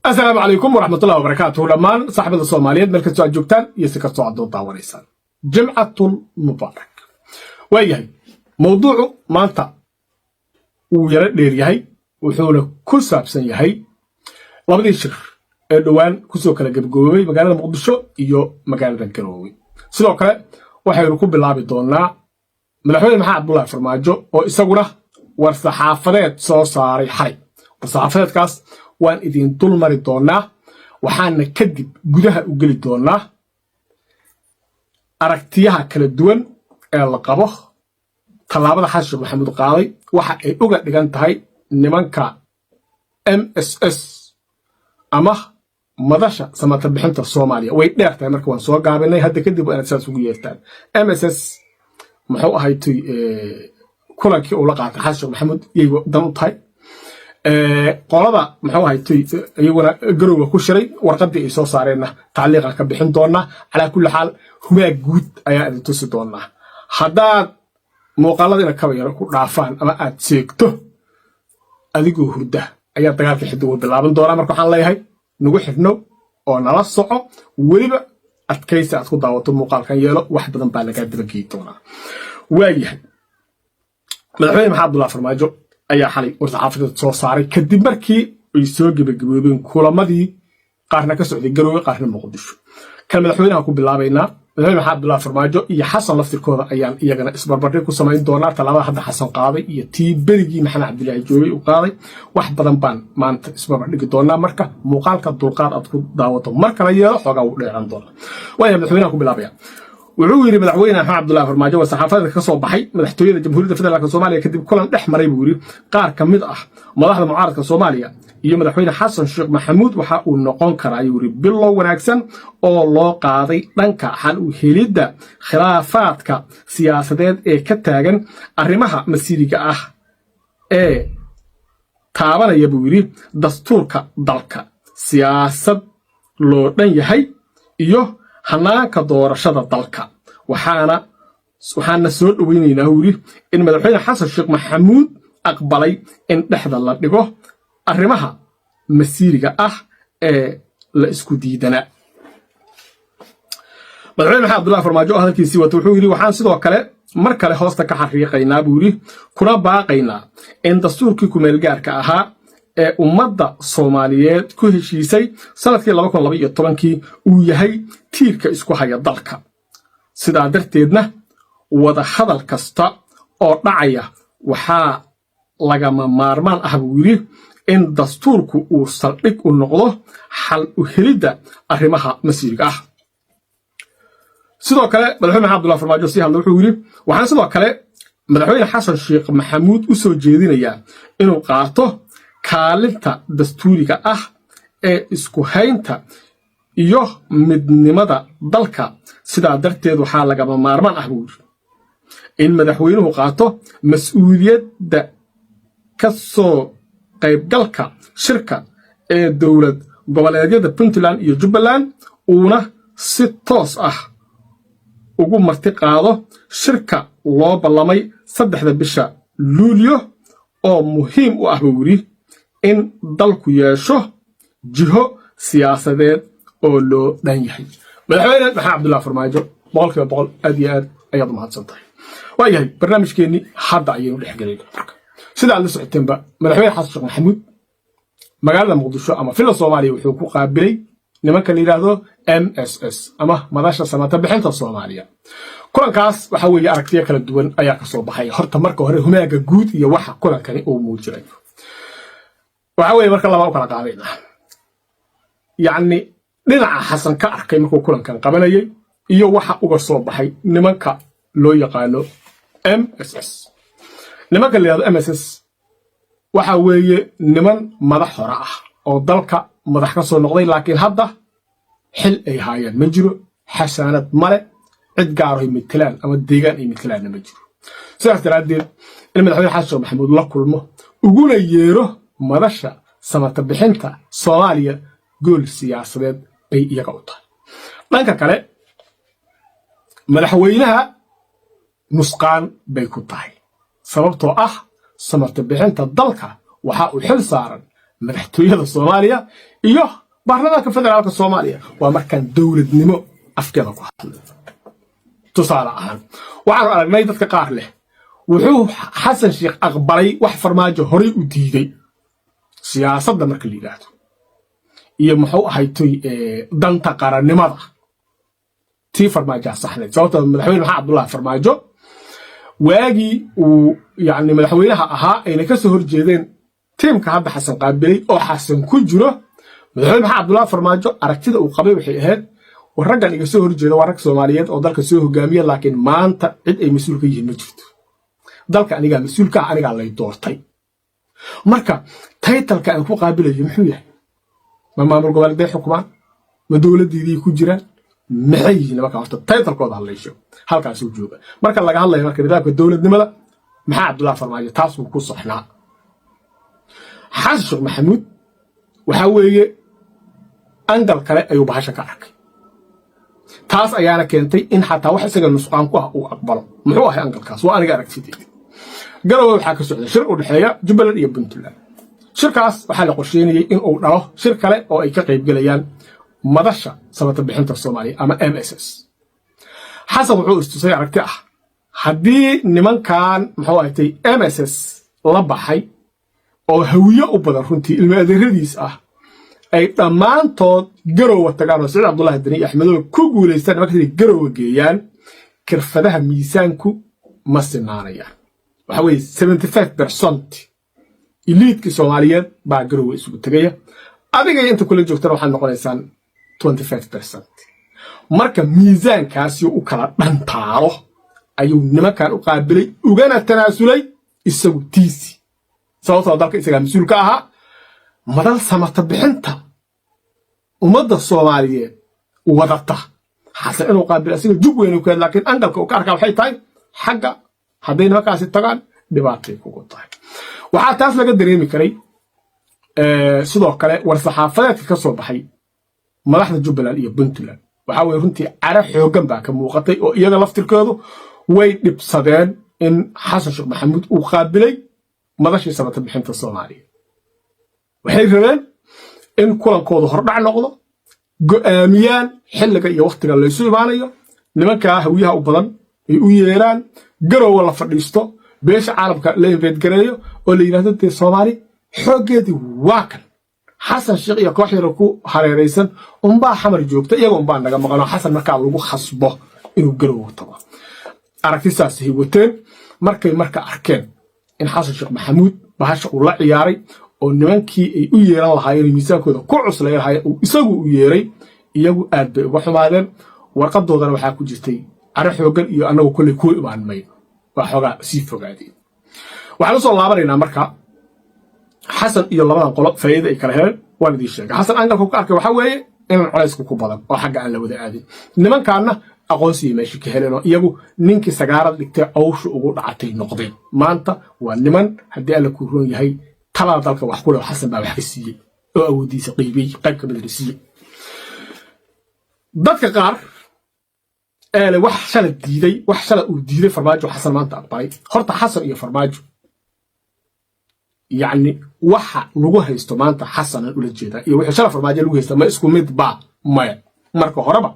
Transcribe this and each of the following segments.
Asalaamu calaykum waraxmatullahi wabarakaatuhu dhammaan saaxibada Soomaaliyeed, meel kastoo aad joogtaan iyo si kastoo aad noo daawanaysaan. Jimcatul mubaarak. Waayahay, mawduucu maanta wuu yaro dheer yahay, wuxuuna ku saabsan yahay labadii shir ee dhowaan kusoo kala gebgoobay magaalada Muqdisho iyo magaalada Garoowe. Sidoo kale waxaynu ku bilaabi doonnaa Madaxweyne Maxamed Cabdullahi Farmaajo oo isaguna war saxaafadeed soo saaray xalay. War saxaafadeedkaas waan idin dul mari doonnaa, waxaana kadib gudaha u geli doonnaa aragtiyaha kala duwan ee la qabo tallaabada Xasan Sheekh Maxamuud qaaday, waxa ay uga dhigan tahay nimanka MSS ama Madasha Samata Bixinta Soomaaliya. Way dheer tahay, marka waan soo gaabinay. Hadda kadib waa inaad saas ugu yeertaan. MSS muxuu ahayd kulankii uu la qaatay Xasan Sheekh Maxamuud yay dan u tahay qolada muxuu ahayd iyaguna Garowga ku shiray? Warqaddii ay soo saareenna tacliiqan ka bixin doonaa. Calaa kulli xaal, humaag guud ayaa idin tusi doonaa. Haddaad muuqaalada ina kaba yaro ku dhaafaan ama aad seegto adigoo hurda, ayaa dagaalka xidigu bilaaban doonaa. Marka waxaan leeyahay, nagu xidhno oo nala soco, weliba adkaysi aad ku daawato muuqaalkan yeelo, wax badan baa lagaa dabageyi doonaa. Waayahay, Madaxweyne Maxamed Abdullahi Farmaajo ayaa xalay war-saxaafadeed soo saaray kadib markii ay soo gebagaboobeen kulamadii qaarna ka socday Garoowe, qaarna Muqdisho. Kan madaxweynaha ku bilaabaynaa. Madaxweyne Maxamed Abdullahi Farmaajo iyo Xasan laftirkooda ayaan iyagana isbarbardhig ku samayn doonaa, tallaabada hadda Xasan qaaday iyo tii berigii Maxamed Cabdilaahi joogay uu qaaday. Wax badan baan maanta isbarbardhigi doonaa. Marka muuqaalka dulqaad aad ku daawato mar kala yeelo, xoogaa wuu dheeraan doonaa. Waaya, madaxweynaha ku bilaabaya. Wuxuu yidhi Madaxweyne Axmed Cabdullahi Farmaajo, waa saxaafada ka soo baxay madaxtooyada Jamhuuriyadda Federaalka Soomaaliya kadib kulan dhex maray, buu yidhi, qaar ka mid ah madaxda mucaaradka Soomaaliya iyo Madaxweyne Xasan Sheekh Maxamuud, waxa uu noqon karaa, ayuu yidhi, bilow wanaagsan oo loo qaaday dhanka xal u helidda khilaafaadka siyaasadeed ee ka taagan arrimaha masiiriga ah ee taabanaya, buu yidhi, dastuurka dalka, siyaasad loo dhan yahay iyo hanaanka doorashada dalka. Waxaana soo dhoweynaynaa, uu yidhi, in Madaxweyne Xasan Sheekh Maxamuud aqbalay in dhexda la dhigo arrimaha masiiriga ah ee la isku diidanaa. Madaxweyne Maxamed Abdullahi Farmaajo oo hadalkiisii wata wuxuu yidhi: "Waxaan sidoo kale mar kale hoosta ka xariiqaynaa," buu yidhi, "kuna baaqaynaa in dastuurkii kumeelgaarka ahaa ee ummadda Soomaaliyeed ku heshiisay sannadkii 2012-kii uu yahay tiirka isku haya dalka. Sidaa darteedna wada hadal kasta oo dhacaya waxaa lagama maarmaan ah," buu yidhi, "in dastuurku uu saldhig u noqdo xal u helidda arrimaha masiiriga ah." Sidoo kale Madaxweyne Maxamed Abdullahi Farmaajo sii hadla wuxuu yidhi: "Waxaan sidoo kale Madaxweyne Xasan Sheekh Maxamuud u soo jeedinayaa inuu qaato kaalinta dastuuriga ah ee isku haynta iyo midnimada dalka. Sidaa darteed waxaa lagama maarmaan ah," buu yidhi, "in madaxweynuhu qaato mas-uuliyadda ka soo qaybgalka shirka ee dowlad goboleedyada Puntland iyo Jubbaland, uuna si toos ah ugu marti qaado shirka loo ballamay 3-da bisha Luulyo, oo muhiim u ah," buu yidhi, "in dalku yeesho jiho siyaasadeed oo loo dhan yahay." Madaxweyne Maxamed Cabdullahi Farmaajo, 100% aad iyo aad ayaad u mahadsan tahay. Waayahay, barnaamijkeennii hadda ayaynu dhex gelayna. Marka sida aad la socoteenba, Madaxweyne Xasan Sheekh Maxamuud magaalada Muqdisho ama Villa Soomaaliya wuxuu ku qaabilay nimanka la yidhaahdo MSS ama Madasha Samata Bixinta Soomaaliya. Kulankaas waxa weeye aragtiyo kala duwan ayaa ka soo baxay. Horta marka hore humaaga guud iyo waxa kulankani uu muujinayo waxa weeye, marka laba u kala qaadayna, yacni dhinaca Xasan ka arkay markuu kulankan qabanayay iyo waxa uga soo baxay nimanka loo yaqaano MSS. Nimanka la yidhahdo MSS waxa weeye niman madax hore ah oo dalka madax ka soo noqday, laakiin hadda xil ay haayaan ma jiro, xasaanad male, cid gaaro ay matelaan ama deegaan ay matelaanna ma jiro. Sidaas daraaddeed in Madaxweyne Xasan Sheekh Maxamuud la kulmo uguna yeero Madasha Samata Bixinta Soomaaliya gool siyaasadeed bay iyaga u tahay. Dhanka kale madaxweynaha nusqaan bay ku tahay, sababtoo ah samata bixinta dalka waxa uu xil saaran Madaxtooyada Soomaaliya iyo Baarlamaanka Federaalka Soomaaliya. Waa markaan dowladnimo afkeeda ku hadlay. Tusaale ahaan, waxaanu aragnay dadka qaar leh wuxuu Xasan Sheikh aqbalay wax Farmaajo horay u diiday. Siyaasadda marka la yidhaahdo iyo muxuu ahaytoy danta qarannimada, tii Farmaajoa saxnayd, sababta Madaxweyne Maxamed Cabdullahi Farmaajo waagii uu yani madaxweynaha ahaa ayna ka soo horjeedeen tiimka hadda Xasan qaabilay oo Xasan ku jiro, Madaxweyne Maxamed Cabdullahi Farmaajo aragtida uu qabay waxay ahayd: war, raggan iga soo horjeeda waa rag Soomaaliyeed oo dalka soo hogaamiya, laakiin maanta cid ay mas-uul ka yihiin ma jirto. Dalka anigaa mas-uul ka ah, anigaa lay doortay. Marka title-ka aan ku qaabilayo muxuu yahay? Ma maamul goboleeday xukumaan? Ma dowladdiidii ku jiraan? Maxay yihiin nimanka? Horta title-kooda hadlaysho halkaasuu jooga. Marka laga hadlayo marka nidaamka dowladnimada, Maxaa Cabdullahi Farmaajo taasuu ku saxnaa. Xasan Sheekh Maxamuud waxaa weeye angle kale ayuu bahasha ka arkay. Taas ayaana keentay in xataa wax isaga nusqaan ku ah uu aqbalo. Muxuu ahay angle-kaas? Waa aniga aragtideyda. Garowe waxaa ka socda shir u dhexeeya Jubbaland iyo Puntland. Shirkaas waxaa la qorsheynayey in uu dhalo shir kale oo ay ka qaybgelayaan Madasha Samata Bixinta Soomaaliya ama MSS. Xasan wuxuu istusay aragti ah haddii nimankan, muxuu ahatay, MSS la baxay oo Hawiye u badan, runtii ilmo adeeradiis ah, ay dhammaantood Garowa tagaan oo Saciid Cabdullahi Dani iyo Axmedoobe ku guulaystaan nimankaas inay Garowa geeyaan, kirfadaha miisaanku ma sinaanayaan. Waxa weeye 75% elite-kii Soomaaliyeed baa Garowe isugu tegaya, adiga inta kula joogtana waxaad noqonaysaan 25%. Marka miisaankaasi u kala dhantaalo ayuu nimankan u qaabilay, ugana tanaasulay isagu tiisi, sababtoo dalka isagaa mas-uul ka ahaa. Madal samata bixinta ummadda Soomaaliyeed wadata Xasan inuu qaabilo asiga jug weyn ku, laakiin angle-ka uu ka arkaa waxay tahay xagga hadday nimankaasi tagaan dhibaatay kugu tahay. Waxaa taas laga dareemi karay sidoo kale war-saxaafadeedka ka soo baxay madaxda Jubbaland iyo Puntland. Waxaa weye runtii caro xooggan baa ka muuqatay oo iyaga laftirkoodu way dhibsadeen in Xasan Sheekh Maxamuud uu qaabilay Madashii Samata Bixinta Soomaaliya. Waxay rabeen in kulankoodu hordhac noqdo, go'aamiyaan xilliga iyo wakhtiga laysu imaanayo, nimankaa Hawiyaha u badan ay u yeeraan, Garowa la fadhiisto, beesha caalamka la invite gareeyo oo la yidhahdo: dee Soomaali xooggeedii waa kan, Xasan Sheekh iyo koox yaro ku hareeraysan unbaa Xamar joogta, iyaga unbaa naga maqanoo Xasan markaa lagu khasbo inuu Garowa tago. Aragti saasay wateen. Markay marka arkeen in Xasan Sheekh Maxamuud bahasha uu la ciyaaray oo nimankii ay u yeeran lahaayeen, miisaankooda ku cuslay lahaayeen, uu isagu u yeeray, iyagu aad bay uga xumaadeen. Warqadoodana waxaa ku jirtay caro xooggan iyo annagu kolley kuu imaan mayno. Waa xoogaa sii fogaadeen. Waxaan usoo laabanaynaa marka Xasan iyo labadan qolo faa'iida ay kala heleen waan idiin sheegay. Xasan angle-ka ku arkay waxaa weeye inaan colaysku ku badan oo xagga aan la wada aadin. Nimankaanna aqoonsigii meesha ka heleen oo iyagu ninkii sagaarad dhigtay cawsha ugu dhacatay noqdeen. Maanta waa niman, haddii Alla kuu roon yahay, talada dalka wax ku leh. Xasan baa wax ka siiyey oo awooddiisa qaybiyey, qayb ka mid la siiyey. Dadka qaar eele wax shala diiday, wax shala uu diiday Farmaajo Xasan maanta aqbalay. Horta Xasan iyo Farmaajo, yacni waxa lagu haysto maanta Xasanan ula jeedaa iyo wixii shala Farmaajo lagu haysta ma isku mid ba? Maya. Marka horeba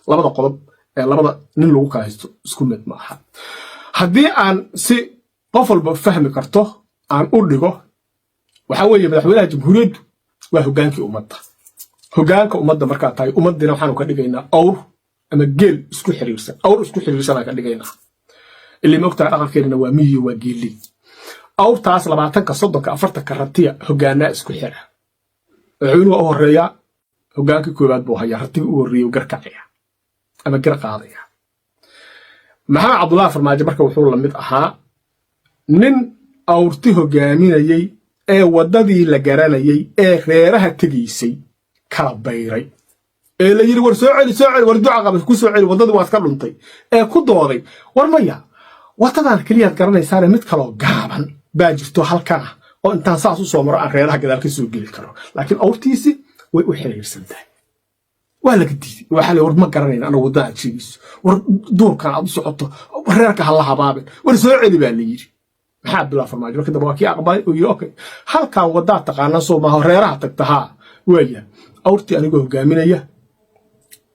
labada qodob ee labada nin lagu kala haysto isku mid ma aha. Haddii aan si qof walba fahmi karto aan u dhigo, waxaa weeye madaxweynaha jamhuuriyaddu waa hoggaankii ummadda. Hoggaanka ummadda markaa tahay, ummaddiina waxaanu ka dhigaynaa awr ama geel isku xiriirsan, awr isku xiriirsanaan ka dhigaynaa. Ilaa ma ogtahay, dhaqankeenana waa miyi, waa geeli. Awrtaas 20-ka, 30-ka, 40-ka ratiya hoggaanaa isku xira. Madaxweynuhu waa u horreeyaa, hoggaankii koowaad buu hayaa, ratiga u horreeya garkacaya ama gar qaadaya. Maxamed Cabdullaahi Farmaajo marka wuxuu la mid ahaa nin awrti hoggaaminayey ee waddadii la garanayey ee reeraha tegaysay kala bayray, ee la yidhi: "War soo celi, soo celi, war duca qaba, ku soo celi waddadii, waad ka dhuntay," ee ku dooday: "War maya, waddadan keliyaad garanaysaane mid kaloo gaaban baa jirto halkan ah oo intaan saas u soo maro aan reeraha gadaal ka soo geli karo." Laakiin awrtiisi way u xiriirsan tahay. Waa laga diiday. Waxaa la: "War ma garanayna anagu waddada aad sheegayso, war duurkan aad u socoto, reerka ha la habaabin, war soo celi," baa la yidhi. Maxaa Cabdullahi Farmaajo markii dambe waa kii aqbalay oo yiri, "Okay, halkan waddaa taqaanaa, soo maaha? Reeraha tagta haa." Waaya, awrtii anigoo hogaaminaya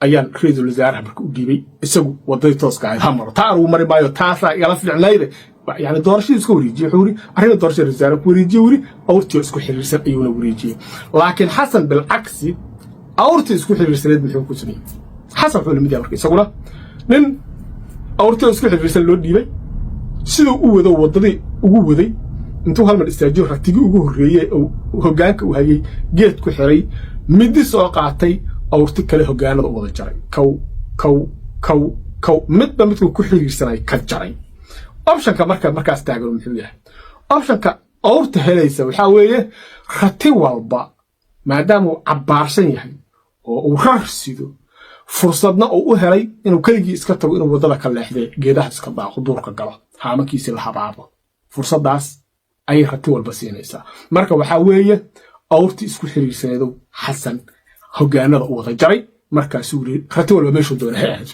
ayaan ra-iisul wasaaraha marka u dhiibay, isagu waddadii tooska ahayd ha maro, taa anugu mari maayo, taasaa igala fiicnayde. Yani doorashadii iska wareejiyey. Wuxuu yiri arrinta doorashada ra'iisul wasaare ku wareejiyey, wuri awrtii oo isku xiriirsan ayuuna wareejiyey. Laakiin Xasan bilcaksi, awrtii isku xiriirsaneed muxuu ku sameeyey? Xasan wuxuu lamid yahay marka isaguna nin awrtii oo isku xiriirsan loo dhiibay, siduu u wado waddadii ugu waday, intuu hal mar istaajiyo, ratigii ugu horreeyey oo hoggaanka u hayay geed ku xiray, midi soo qaatay, awrti kale hoggaanada u wada jaray, kow kow kow kow, midba midkuu ku xiriirsanay ka jaray. Optionka marka markaas taagan muxuu yahay? Optionka awrta helaysa waxaa weeye, rati walba maadaama uu cabbaarsan yahay oo uu rar sido, fursadna uu u helay inuu keligii iska tago, inuu waddada ka leexdee, geedaha iska daaqo, duurka galo, haamankiisii la habaabo, fursaddaas ayay rati walba siinaysaa. Marka waxaa weeye, awrtii isku xiriirsaneedow Xasan hoggaanada u wada jaray. Markaasuu yiri, rati walba meeshuu doona ha aado,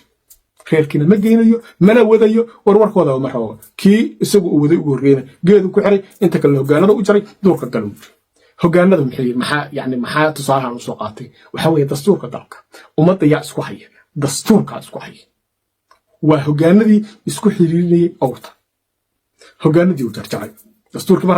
reerkiina ma geynayo, mana wadayo, warwarkoodaba ma rabo. Kii isagu uu waday ugu horreyna geedu ku xiray, inta kalena hoggaanada u jaray, duurka galo. Hoggaanada maxay maxaa yani maxaa tusaalahan usoo qaatay? Waxaa weeye dastuurka dalka. Ummadda yaa isku haya? Dastuurkaa isku haya. Waa hoggaanadii isku xiriirinayay awrta, hoggaanadii uu jarjaray dastuurkii mar.